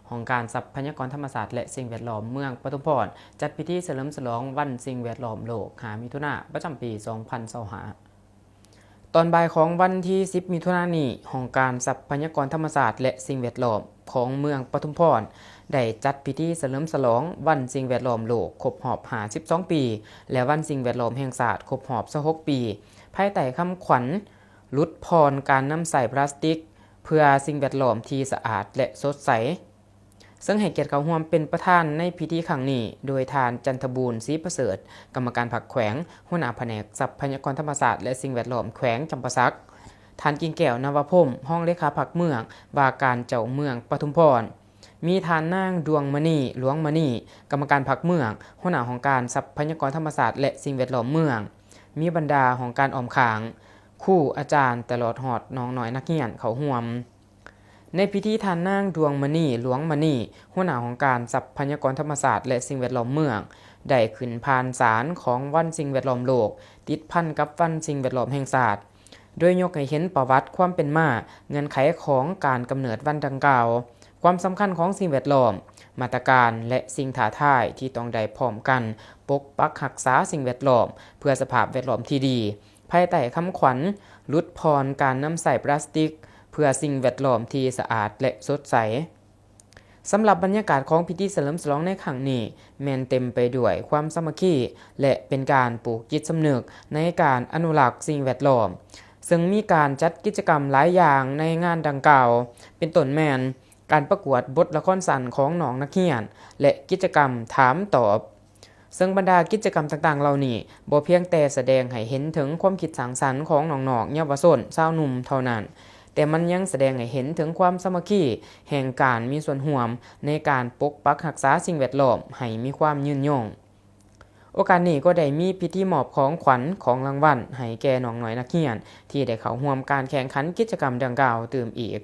ຫ້ອງການຊັບພະຍາກອນທຳມະຊາດ ແລະ ສິ່ງແວດລ້ອມເມືອງປະທຸມພອນ ຈັດພິທີສະເຫຼີມສະຫຼອງວັນສິ່ງແວດລ້ອມໂລກ ຫ້າ ມິຖຸນາ ປະຈຳປີ ສອງພັນຊາວຫ້າ. ຕອນບ່າຍຂອງວັນທີ ສິບ ມິຖຸນານີ້, ຫ້ອງການຊັບພະຍາກອນທຳມະຊາດ ແລະ ສິ່ງແວດລ້ອມຂອງເມືອງປະທຸມພອນ ໄດ້ຈັດພິທີສະເຫຼີມສະຫຼອງວັນສິ່ງແວດລ້ອມໂລກຄົບຮອບ ຫ້າສິບສອງ ປີ ແລະ ວັນສິ່ງແວດລ້ອມແຫ່ງຊາດຄົບຮອບ ຊາວຫົກ ປີ, ພາຍໃຕ້ຄຳຂວັນ ຫຼຸດຜ່ອນການນຳໃຊ້ພລາສຕິກ ເພື່ອສິ່ງແວດລ້ອມທີ່ສະອາດ ແລະ ສົດໃສ. ເຊິ່ງໃຫ້ກຽດເຂົ້າຮ່ວມເປັນປະທານໃນພິທີຄັ້ງນີ້ ໂດຍທ່ານ ຈັນທະບູນ ສີປະເສີດ, ກຳມະການພັກແຂວງ, ຫົວໜ້າພະແນກຊັບພະຍາກອນທຳມະຊາດ ແລະ ສິ່ງແວດລ້ອມແຂວງຈຳປາສັກ, ທ່ານ ກິ່ງແກ້ວ ນະວະພົມ, ຮອງເລຂາພັກເມືອງ, ວ່າການເຈົ້າເມືອງປະທຸມພອນ, ມີທ່ານນາງ ດວງມະນີ ຫຼວງມະນີ, ກຳມະການພັກເມືອງ, ຫົວໜ້າຫ້ອງການຊັບພະຍາກອນທຳມະຊາດ ແລະ ສິ່ງແວດລ້ອມເມືອງ, ມີບັນດາຫ້ອງການອ້ອມຂ້າງ, ຄູ, ອາຈານ, ຕະຫຼອດຮອດນ້ອງນ້ອຍນັກຮຽນເຂົ້າຮ່ວມ. ໃນພິທີ, ທ່ານນາງ ດວງມະນີ ຫຼວງມະນີ, ຫົວໜ້າຫ້ອງການຊັບພະຍາກອນທຳມະຊາດ ແລະ ສິ່ງແວດລ້ອມເມືອງ, ໄດ້ຂຶ້ນຜ່ານສານຂອງວັນສິ່ງແວດລ້ອມໂລກ ຕິດພັນກັບວັນສິ່ງແວດລ້ອມແຫ່ງຊາດ, ໂດຍຍົກໃຫ້ເຫັນປະຫວັດຄວາມເປັນມາ, ເງື່ອນໄຂຂອງການກຳເນີດວັນດັ່ງກ່າວ, ຄວາມສຳຄັນຂອງສິ່ງແວດລ້ອມ, ມາດຕະການ ແລະ ສິ່ງທ້າທາຍທີ່ຕ້ອງໄດ້ພ້ອມກັນປົກປັກຮັກສາສິ່ງແວດລ້ອມ ເພື່ອສະພາບແວດລ້ອມທີ່ດີ. ພາຍໃຕ້ຄຳຂວັນ ຫຼຸດຜ່ອນການນຳໃຊ້ພລາສຕິກ ເພື່ອສິ່ງແວດລ້ອມທີ່ສະອາດ ແລະ ສົດໃສ. ສຳລັບບັນຍາກາດຂອງພິທີສະເຫຼີມສະຫຼອງໃນຄັ້ງນີ້ ແມ່ນເຕັມໄປດ້ວຍຄວາມສາມັກຄີ ແລະ ເປັນການປູກຈິດສຳນຶກໃນການອະນຸລັກສິ່ງແວດລ້ອມ, ເຊິ່ງມີການຈັດກິດຈະກຳຫຼາຍຢ່າງໃນງານດັ່ງກ່າວ, ເປັນຕົ້ນແມ່ນ ການປະກວດບົດລະຄອນສັ້ນຂອງນ້ອງນັກຮຽນ ແລະ ກິດຈະກຳຖາມຕອບ, ເຊິ່ງບັນດາກິດຈະກຳຕ່າງໆເຫຼົ່ານີ້ ບໍ່ພຽງແຕ່ສະແດງໃຫ້ເຫັນເຖິງຄວາມຄິດສ້າງສັນຂອງນ້ອງໆເຍົາວະຊົນຊາວໜຸ່ມເທົ່ານັ້ນ, ແຕ່ມັນຍັງສະແດງໃຫ້ເຫັນເຖິງຄວາມສາມັກຄີແຫ່ງການມີສ່ວນຮ່ວມໃນການປົກປັກຮັກສາສິ່ງແວດລ້ອມໃຫ້ມີຄວາມຍືນຍົງ. ໂອກາດນີ້ກໍໄດ້ມີພິທີມອບຂອງຂວັນ, ຂອງລາງວັນໃຫ້ແກ່ນ້ອງນ້ອຍນັກຮຽນທີ່ໄດ້ເຂົ້າຮ່ວມການແຂ່ງຂັນກິດຈະກຳດັ່ງກ່າວຕື່ມອີກ.